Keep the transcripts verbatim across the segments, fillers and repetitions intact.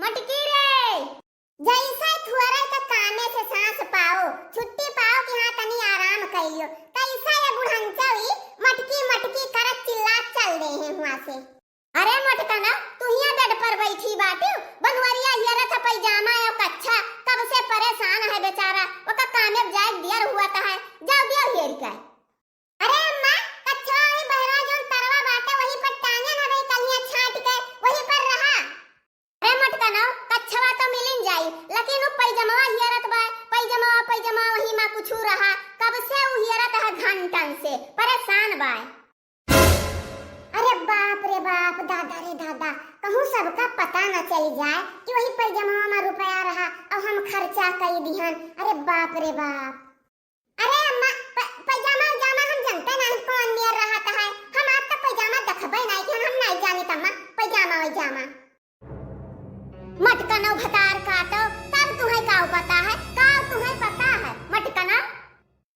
मोटकी रे, जैसे थुअरे के कामे से सांस पाओ, छुट्टी पाओ कि हाँ तनी आराम कइलियो, तैसे ये बुढ़ंचवी मटकी मटकी करत चिल्लात चल देहे हुआँ से। अरे मोटकनौ, तू हियाँ बेड पर बैठी बाटिउ, बनवरिया हियरत है पैजामा अउ कच्छा, कब से परेशान है बेचारा, ओका कामे जाए दियर हुआ त है, जाओ दियो हियर का। अरे अम्मा, कच्छवा वही बहरा जौन तरवा बाटे, वही पर टांगेन हवे कलिया छांट के, वही पर रहा। अरे मोटकनौ, कच्छवा तो मिलिन जाई, लेकिन उ पैजमवा हियरत बा, पैजमवा, पैजमवा वही मा कुछु रहा, कब से उ हियरत है घंटन से, परेशान बा। अरे बाप रे बाप, दादा रे दादा, कहूँ सबका पता न चल जाए कि वही पैजमवा मा रुपया रहा, अब हम खर्चा कई दिहन। अरे बाप रे बाप। अरे अम्मा, प-, पैजामा उजामा हम जनते नहीं कौन नियर रहत है। हम आपका पैजामा देखबे नहीं कि हम नहीं जानित अम्मा, पैजामा वैजामा। मटकनौ भतार काटो, तब तुहैं काउ पता है, काउ तुहैं पता है, मटकनौ?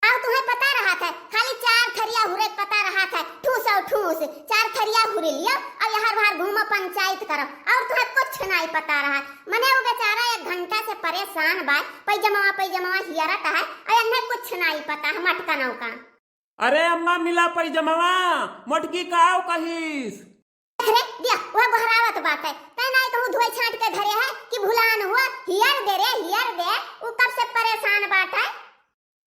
काउ तुहैं पता रहत है, खाली चार थरिया हुरे पता रहत है, ठूस और ठूस, चार थरिया हुरे लियो, और यहर वहर घूमो, पंचायत करो, और तुहैं कुछ नहीं पता रहत। मने उ बेचारा एक घंटा से परेशान बाय, पैजमवा, पैजमवा हियरत है, और एन्हें कुछ नाई पता है मटकनौ का। अरे अम्मा, मिला पैजमवा, मोटकी काउ कहिस? देख रे, दिया, वह गोहरावत बात है, तै नाई कहूँ धोए छांट के धरे है कि भुलान हुआ, हियर दे रे, हियर दे, उ कब से परेशान बात है।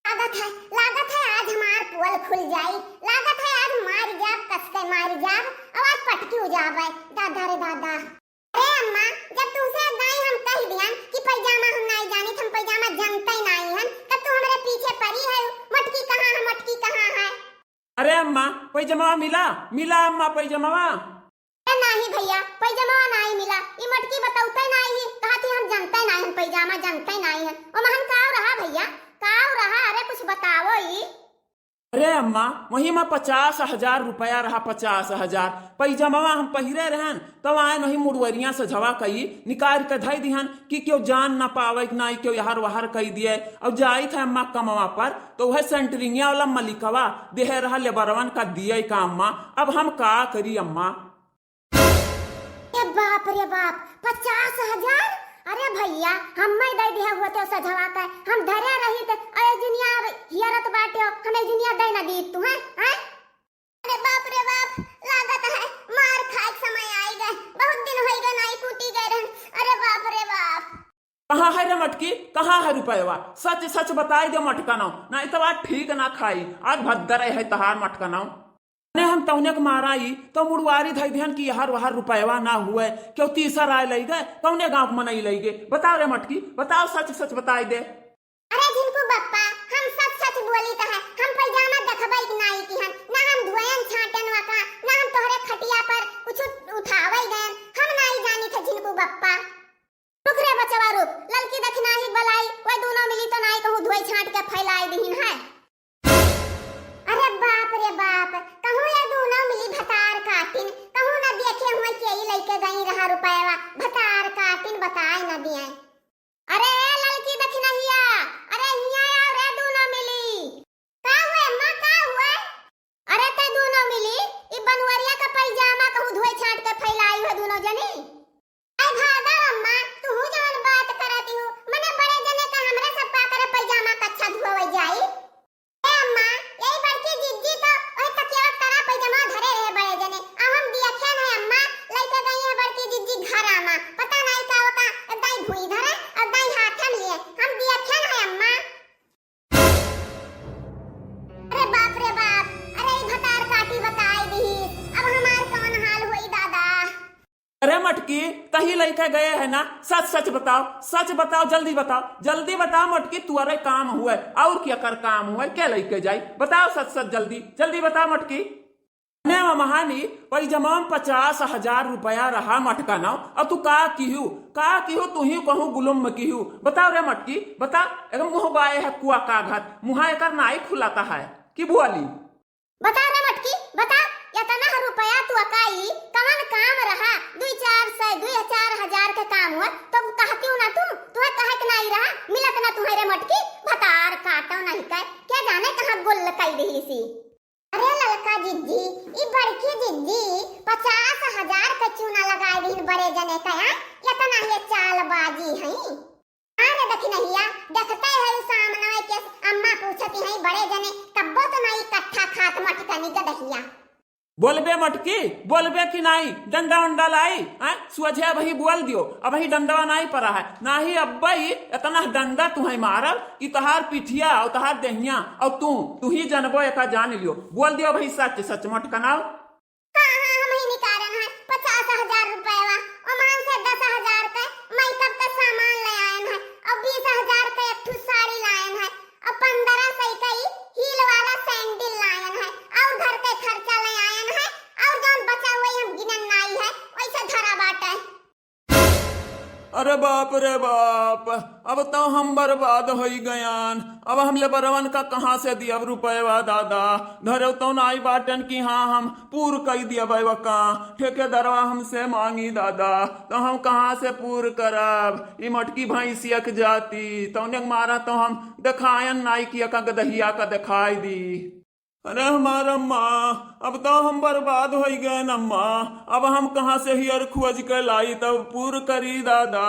लागत है, लागत है आज हमार पोल खुल जाई, लागत है आज मार जाब, कस के मार जाब, आवाज पटकी हो जावे, दादा रे दादा। अरे अम्मा, जब तुमसे दाई हम कह दियन कि पैजामा हम नाई जानित, हम पैजामा जनते नाई हन, तब तू हमरे पीछे पड़ी है, मटकी कहाँ है, मटकी कहाँ है? अरे अम्मा, पैजमा मिला, मिला अम्मा पैजमा। अरे नाही भैया, पैजमा नाई मिला, ई मटकी बतौते नाई ही, कहा थी हम जनते नाई हन, पैजामा जनते नाई हन। ओ महन काव रहा भैया, काव रहा, अरे कुछ बतावो ई। अरे अम्मा, वही मा पचास हजार रुपया रहा, पचास हजार। पैजमवा हम पहिरे रहन, तब आयन वही मुड़वरिया से झवा कई निकाल के धई दिहन कि केहू जान ना पावे कि नाई केहू यहर वहर कई दिए। अब जाइत है अम्मा कमवा पर, तो वह सेंटरिंगिया वाला मलिकवा देहे रहा लेबरवन का दिए काम मा। अब हम का करी अम्मा? ए बाप रे बाप, पचास हजार? अरे भैया, हम्मे दे दिया हुआ तो सझवा का, हम धरे रही थे, अरे जुनिया अब हियरत बाटे हो, हमें जुनिया दे ना दी तू, हैं? हैं? अरे बाप रे बाप, लागत है मार खाए के समय आई गए, बहुत दिन होई गए नाई कूटी गए रहन। अरे बाप रे बाप। कहाँ है रे मटकी, कहाँ है रुपयवा? सच सच बताई दे मटकनौ, नाई तो आज ठीक ना खाई, आज भद्दर है तहार मटकनौ। ने हम तौने के मारा ई, तो मुड़वारी धई दिहन कि यहर वहर रुपयवा ना हुए, केहू तीसर आए लई गए, कौने गाँव के मनई लई गए? बताओ रे मटकी, बताओ, सच सच बताई दे। अरे झिनकू बप्पा, हम सच सच बोली त है, हम पैजामा देखबई कि नाई किहन, ना हम धोयन छाटन वका, ना हम तोहरे खटिया पर कुछ उठावई गयन, हम नाई जानी थे झिनकू बप्पा। रुक रे बचवा रुक, ललकी दखिनाही बलाई, वह दूनो मिली तो नाई कहूँ धोई छाट के फैलाई दिहिन है। अरे बाप रे बाप, कहूँ ये दूनो मिली भतार काटिन, कहूँ ना देखे हुए केई लइके गई रहा रुपयवा, भतार काटिन बताए न दिए। अरे ए ललकी दखिनहिया, अरे हिया आओ रे दूनो मिली। का हुए अम्मा, का हुए? अरे तै दूनो मिली, ई बनवरिया का पैजामा कहूँ धोए छाट के फैलाई हुए दूनो जनी। अरे भादर अम्मा, तू जवन बात करत हूँ, मने बड़े जने का हमरे सब का करे पैजामा कच्छा धोवे जाई? ए अम्मा, यही बड़की जिज्जी तो ओए तकिया तरा पैजामा धरे रहे बड़े जने। अब हम दियखियन है अम्मा, लइके गई है बड़की जिज्जी घर आमा। पता नहीं का होता, अब दाई भुई धरे, अब दाई हाथे में लिए। हम दियखियन है अम्मा। अरे बाप रे बाप, अरे ई भतार काटी बताई दीहिस। अब हमार कौन हाल होई दादा? अरे मटकी, तही लइके गए है ना, सच सच बताओ, सच बताओ, जल्दी बताओ, जल्दी बताओ मटकी, तुअरे काम हुए, और केकर काम हुए, के लइके जाई? बताओ सच सच, जल्दी, जल्दी बताओ मटकी। ने महानी, पैजमा में पचास हजार रुपया रहा मटकनौ, और तू का किहू, का किहू, तू ही कहूँ गुलुम में किहू। बताओ रे मटकी, बताओ, एकदम मुँह बाए है कुआ का घर, मुँहा एकर नाई खुलाता है, कि बुआली? बता रे मटकी, बता, इतना ह रुपया तू अकाई, कवन काम रहा? दुई चार सौ, दुई चार हजार के काम हुआ, तो कहती हूँ ना तू, तुहे कहे के नाई रहा, मिलत ना तुहे रे मटकी, भतार काटो नहीं कह, क्या जाने कहाँ गुल कई रही सी। अरे ललका जिज्जी, ई बड़की जिज्जी पचास हजार के चूना लगाए दीन बड़े जने का, हाँ? इतना ये चालबाजी है। अरे दखिनहिया, देखते है उ सामने के अम्मा पूछती है, बड़े जने कब्बो तो नहीं इकट्ठा खात मटकनी गदहिया। बोलबे मटकी, बोलबे कि नाई? डंडा उंडा लाई, हैं? सोझे अबही बोल दियो, अबही डंडवा नाई परा है, नाही अब्बई इतना डंडा तुहई मारब कि तोहार पिठिया और तोहार देहिया और तू, तू ही जनबो, एका जान लियो। बोल दियो अबही सच, सच मटकनाओ। हाँ, हाँ, हम ही निकारन है पचास हजार रुपयवा, ओमान से दस हजार के मेकअप के सामान ले आयन है और बीस हजार के एक ठो साड़ी लायन है और पन्द्रह सौ के ई हील वाला सैंडल लायन है और घर के खर्चा ले आयन है और जौन बचा हुआ हम गिनन नाई है, वैसे धरा बाटे। अरे बाप रे बाप, अब तो हम बर्बाद होई गयान। अब हम लेबरवन का कहाँ से दियब रुपयवा दादा? धरे तो नाई बाटन कि हाँ हम पूर कई दियब वका। ठेकेदारवा हमसे मांगी दादा, तो हम कहाँ से पूर करब? ई मटकी भैंसिया के जाती, तौने के मारा तो हम देखायन नाई कि एका गदहिया का देखाई दी। अरे हमार अम्मा, अब तो हम बर्बाद होई गए अम्मा। अब हम कहाँ से हियर खोज के लाई तब पूर करी दादा?